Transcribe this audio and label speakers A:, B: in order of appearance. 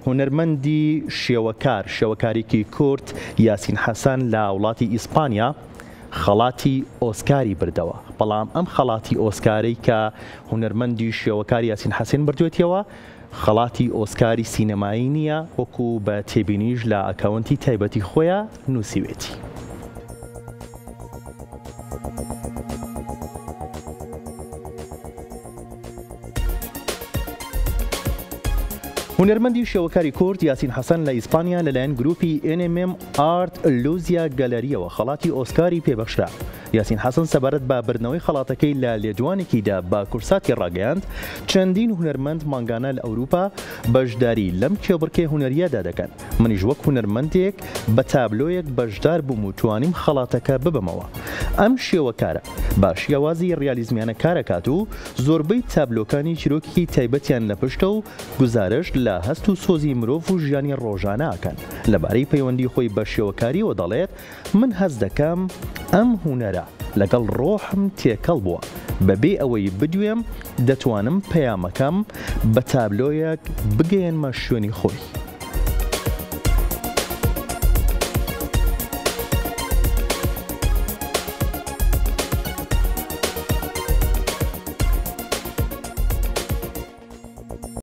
A: هونەرمەندی شێوەکار، شێوەکارێکی کورد یاسین حەسەن لە وڵاتی ئیسپانیا خەڵاتی ئۆسکاری بردەوە، بەڵام ئەم خەڵاتی ئۆسکارەی کە هونەرمەندی شێوەکار یاسین حەسێن بردوێتیەوە خەڵاتی ئۆسکاری سینەمایی نییە، وەکو بە تێبینیش لە ئەکاونتی تایبەتی خۆیا نووسیوێتی. هونەرمەندی شێوەکاری کورد یاسین حەسەن لە ئیسپانیا لەلایەن گروپی NMM ئارت لوزیا گەلەریەوە خەڵاتی ئۆسکاری پێبەخشرا. یاسین حەسەن سەبارەت بە بردنەوەی خەڵاتەکەی لە لێدوانێکیدا بە کورساتی ڕاگەیاند، چەندین هونەرمەند مانگانە لە ئەوروپا بەشداری لەم کێبڕکێ هونەرییەدا دەکەن، منیش وەک هونەرمەندێک بە تابلۆیەک بەشدار بووم و توانیم خەڵاتەکە ببەمەوە. ئەم شێوەکارە بە شێوازی ڕیالیزمیانە کارەکات و زۆربەی تابلۆکانی چیرۆکێکی تایبەتیان لە پشتە و گوزارشت لە هەست و سۆزی مرۆڤ و ژیانی ڕۆژانە ئەکەن. لەبارەی پەیوەندی خۆی بە شێوەکارییەوە دەڵێت، من هەست دەکەم ئەم هونەرە لەگەڵ ڕۆحم تێکەڵ بووە، بەبێ ئەوەی بدوێم دەتوانم پەیامەکەم بە تابلۆیەک بگەیەنمە شوێنی خۆی.